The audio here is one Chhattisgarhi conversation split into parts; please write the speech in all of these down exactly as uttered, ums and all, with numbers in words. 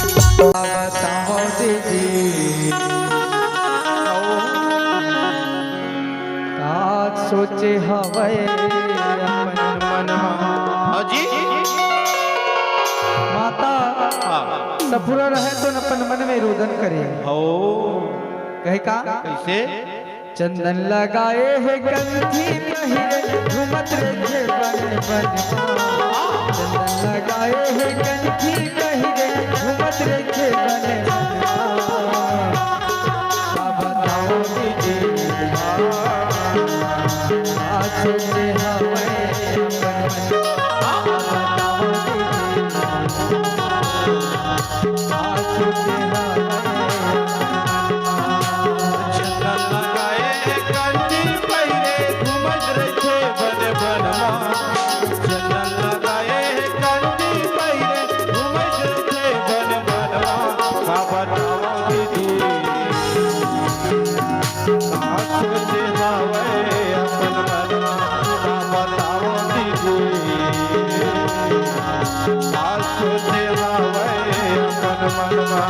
बताओ दीदी, का सोचे हवय अपन मन मा? हाँ जी। माता हाँ। सफुरा रहे तो अपन मन में रोदन करे। हो। कहे का? कैसे? चंदन लगाए हे कंठी पहिरे, घूमत रहिथे बन बन। चंदन लगाए हे कंठी पहिरे, घूमत रहिथे बन बन। का बताओ दीदी, का सोचे हवय अपन मन। का बताओ दीदी, का सोचे हवय अपन मन। चंदन लगाए कंठी पहिरे, घूमत रहिथे बन बन मा। चंदन लगाए कंठी पहिरे, घूमत रहिथे बन बन मा। का बताओ दीदी, का सोचे हवय अपन मन मा। का बताओ दीदी, का सोचे हवय अपन मन मा।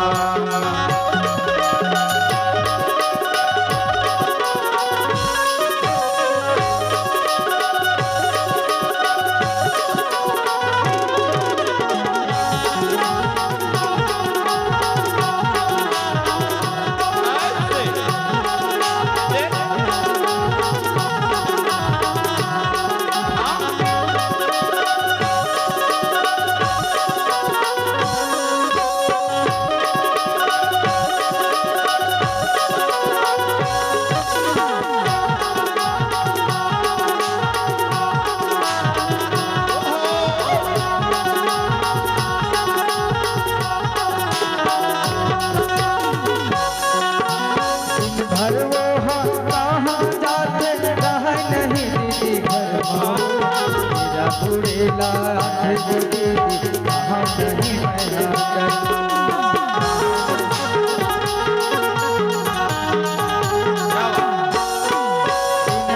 भर वो ह कहाँ जाथे, रहय नहीं दीदी घर मा। मेरा बुढ़ेला आथे वो दीदी, कहाँ नहीं मैं आकर।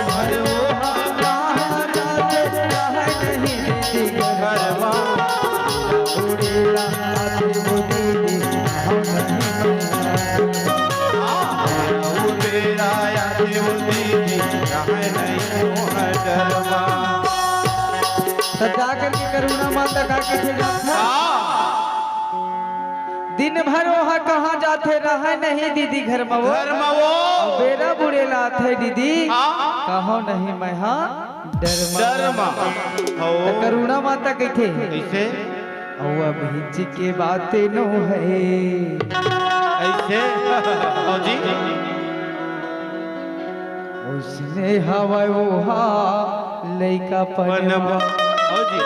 भर वो ह कहाँ जाथे, रहय नहीं दीदी घर मा। मेरा बुढ़ेला आथे वो दीदी, कहाँ नहीं मैं आकर। त जा करके करुणा माता का कथे जात हे? दिन भर ओहा कहाँ जाथे, रहय नहीं दीदी घर म वो। घर म वो। अउ बेरा बुढ़ेला आथे दीदी, हाँ। कहो नहीं मैं हा डर म। डर म। हो। त करुणा माता कहिथे। कइसे? अउ अभी जी के बाते नो हे। अइसे? भौजी? उसने हवय वो हा लइका पनवा। पनवा। भौजी।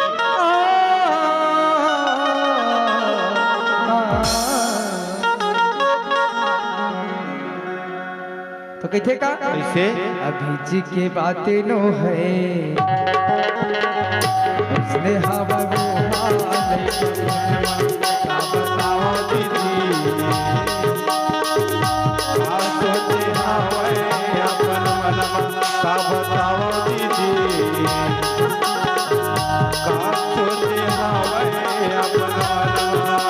तो कहिथे का? कइसे? अभी जी के बाते नो हे। उसने हवा वो हाल का बताओ दीदी। का सोचे हवय अपन मन म, का बताओ दीदी। का सोचे हवय अपन मन म।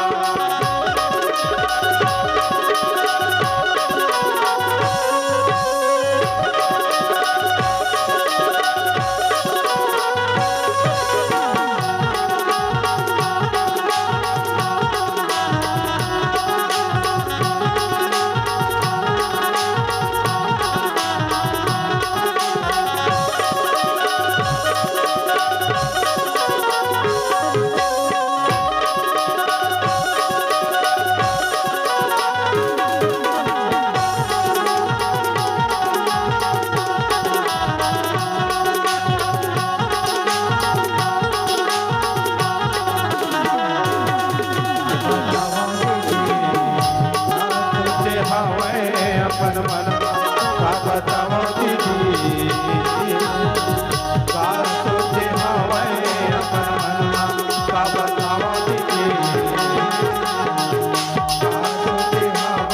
सोचे हवय अपन मन म, का बतावं दीदी। का सोचे हवय अपन मन म, का बतावं दीदी। का सोचे हवय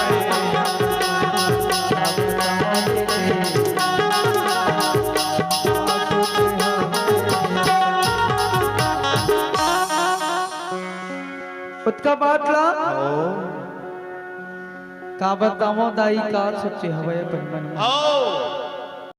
ओतका बात ला का बतावं दाई, का सोचे हवय अपन मन में।